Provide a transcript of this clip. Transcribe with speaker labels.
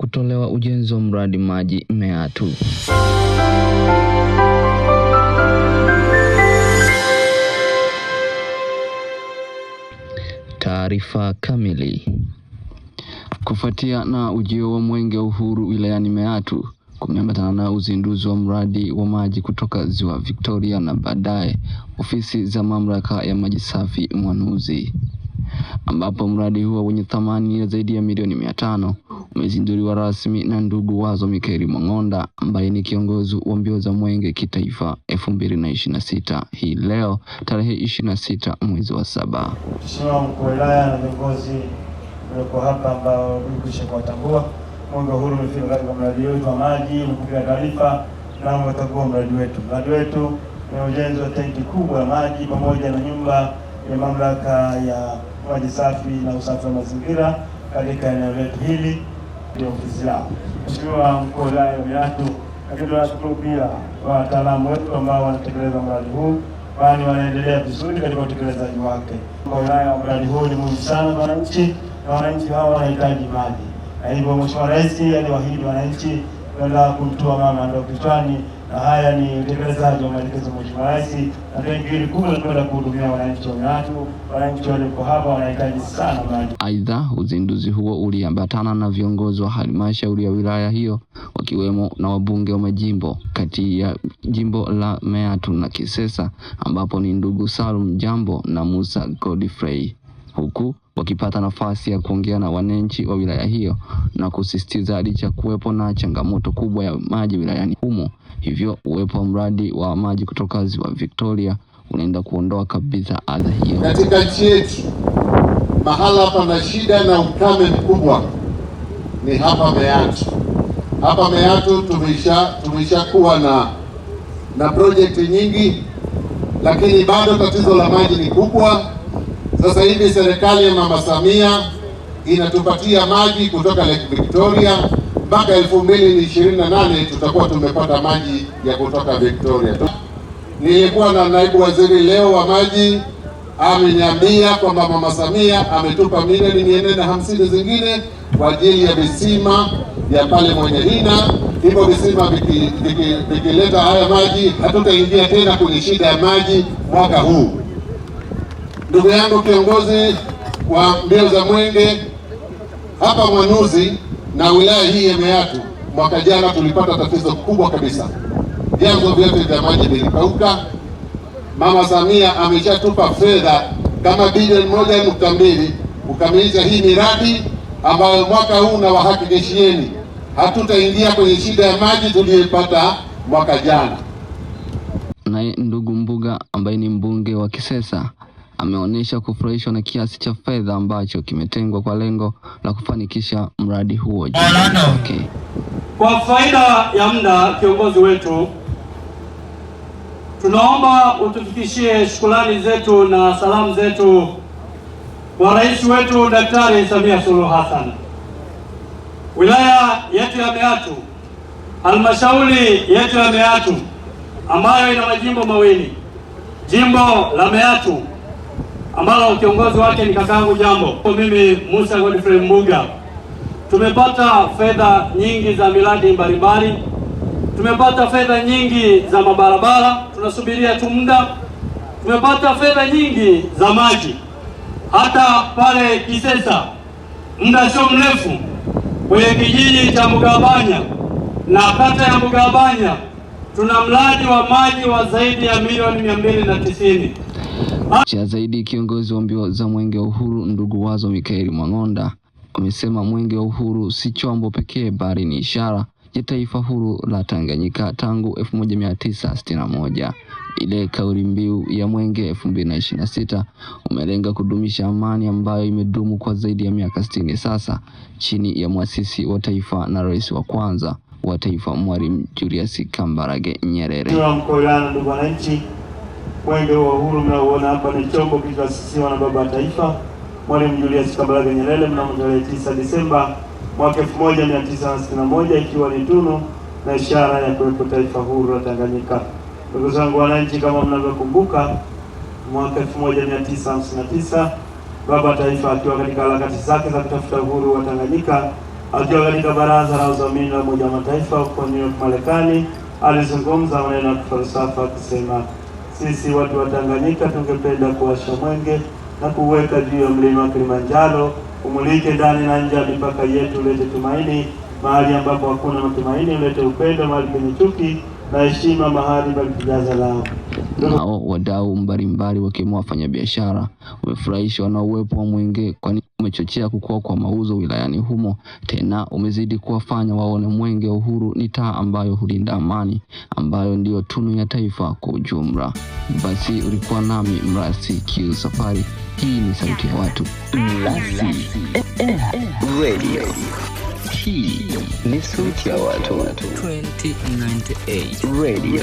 Speaker 1: kutolewa ujenzi wa mradi maji Meatu. Taarifa kamili. Kufuatia na ujio wa Mwenge wa Uhuru wilayani Meatu kumeambatana na uzinduzi wa mradi wa maji kutoka Ziwa Victoria na baadaye ofisi za mamlaka ya maji safi Mwanuzi, ambapo mradi huo wenye thamani ya zaidi ya milioni 500 umezinduliwa rasmi na ndugu Wazo Mikaeli Mwang'onda ambaye ni kiongozi wa mbio za Mwenge kitaifa 2026 hii leo tarehe 26 mwezi wa 7.
Speaker 2: Mheshimiwa mkuu wa wilaya na viongozi walioko hapa ambao nimekwisha kuwatambua, Mwenge wa Uhuru umefika katika mradi wetu wa maji, umepokea taarifa na umetambua mradi wetu. Mradi wetu ni ujenzi wa tenki kubwa ya maji pamoja na nyumba ya mamlaka ya maji safi na usafi wa mazingira katika eneo letu hili, ndio ofisi yao. Mheshimiwa mkuu wa wilaya ya Meatu, lakini tunashukuru pia wataalamu wetu ambao wanatekeleza mradi huu, kwani wanaendelea vizuri katika utekelezaji wake. Mkuu wa wilaya, mradi huu ni muhimu sana kwa wananchi na wananchi hao wanahitaji maji, na hivyo Mheshimiwa Rais aliwaahidi wananchi kwenda kumtoa mama ndoo kichwani, na haya ni utekelezaji wa maelekezo ya Mheshimiwa Rais, na tenki hili kubwa kwenda kuhudumia wananchi wa Meatu. Wananchi walioko hapa wanahitaji sana maji.
Speaker 1: Aidha, uzinduzi huo uliambatana na viongozi wa halmashauri ya wilaya hiyo wakiwemo na wabunge wa majimbo kati ya jimbo la Meatu na Kisesa, ambapo ni ndugu Salum Jambo na Musa Godfrey, huku wakipata nafasi ya kuongea na wananchi wa wilaya hiyo na kusisitiza licha kuwepo na changamoto kubwa ya maji wilayani humo, hivyo uwepo wa mradi wa maji kutoka Ziwa Victoria unaenda kuondoa kabisa adha hiyo.
Speaker 3: Katika nchi yetu mahala pana shida na ukame mkubwa ni hapa Meatu. Hapa Meatu tumeshakuwa na project nyingi, lakini bado tatizo la maji ni kubwa. Sasa hivi serikali ya Mama Samia inatupatia maji kutoka Lake Victoria mpaka 2028 tutakuwa tumepata maji ya kutoka Victoria. Nilikuwa na naibu waziri leo wa maji, ameniambia kwamba Mama Samia ametupa milioni 450 zingine kwa ajili ya visima vya pale Mwenyehina. Hivyo visima vikileta haya maji, hatutaingia tena kwenye shida ya maji mwaka huu. Ndugu yangu kiongozi wa mbio za Mwenge hapa Mwanuzi na wilaya hii ya Meatu, mwaka jana tulipata tatizo kubwa kabisa, vyanzo vyote vya maji vilikauka. Mama Samia ameshatupa fedha kama bilioni 1.2 kukamilisha hii miradi ambayo mwaka huu nawahakikishieni hatutaingia kwenye shida ya maji tuliyoipata mwaka jana.
Speaker 1: Naye ndugu Mbuga ambaye ni mbunge wa Kisesa ameonyesha kufurahishwa na kiasi cha fedha ambacho kimetengwa kwa lengo la kufanikisha mradi huo jimboni kwake.
Speaker 4: Kwa faida ya muda, kiongozi wetu, tunaomba utufikishie shukrani zetu na salamu zetu kwa rais wetu Daktari Samia Suluhu Hassan. Wilaya yetu ya Meatu, halmashauri yetu ya Meatu ambayo ina majimbo mawili, jimbo la Meatu ambalo kiongozi wake ni kakangu Jambo, mimi Musa Godfrey Mbuga, tumepata fedha nyingi za miradi mbalimbali, tumepata fedha nyingi za mabarabara, tunasubiria tu muda, tumepata fedha nyingi za maji. Hata pale Kisesa muda sio mrefu kwenye kijiji cha Mugabanya na kata ya Mugabanya tuna mradi wa maji wa zaidi ya milioni 290.
Speaker 1: Cha zaidi, kiongozi wa mbio za Mwenge wa Uhuru ndugu Wazo Mikaeli Mwang'onda amesema Mwenge wa Uhuru si chombo pekee bali ni ishara ya taifa huru la Tanganyika tangu 1961. Ile kauli mbiu ya Mwenge 2026 umelenga kudumisha amani ambayo imedumu kwa zaidi ya miaka 60 sasa chini ya mwasisi wa taifa na rais wa kwanza wa taifa Mwalimu Julius Kambarage Nyerere.
Speaker 2: Mheshimiwa mkuu wa wilaya, ndugu wananchi, Mwenge wa Uhuru mnaoona hapa ni chombo kilichoasisiwa na baba wa taifa Mwalimu Julius Kambarage Nyerere mnamo tarehe 9 Disemba mwaka 1961 ikiwa ni tunu na ishara ya kuwepo taifa huru la Tanganyika. Ndugu zangu wananchi, kama mnavyokumbuka, mwaka 1959 baba taifa akiwa katika harakati zake za kutafuta uhuru wa Tanganyika Akiwa katika Baraza la Udhamini la Umoja wa Mataifa huko New York, Marekani, alizungumza maneno ya kifalsafa akisema, sisi watu wa Tanganyika tungependa kuwasha mwenge na kuweka juu ya mlima Kilimanjaro, umulike ndani na nje ya mipaka yetu, ulete tumaini mahali ambapo hakuna matumaini, ulete upendo mahali penye chuki na heshima mahali palipojaza lao.
Speaker 1: Nao wadau mbalimbali wakiwemo wafanyabiashara wamefurahishwa na uwepo wa mwenge, kwani umechochea kukua kwa mauzo wilayani humo. Tena umezidi kuwafanya waone Mwenge wa Uhuru ni taa ambayo hulinda amani, ambayo ndiyo tunu ya taifa kwa ujumla. Basi ulikuwa nami Mrasi Q Safari. Hii ni sauti ya watu.
Speaker 5: Mrasi Radio. Hii ni sauti ya watu.
Speaker 1: 2098
Speaker 5: Radio.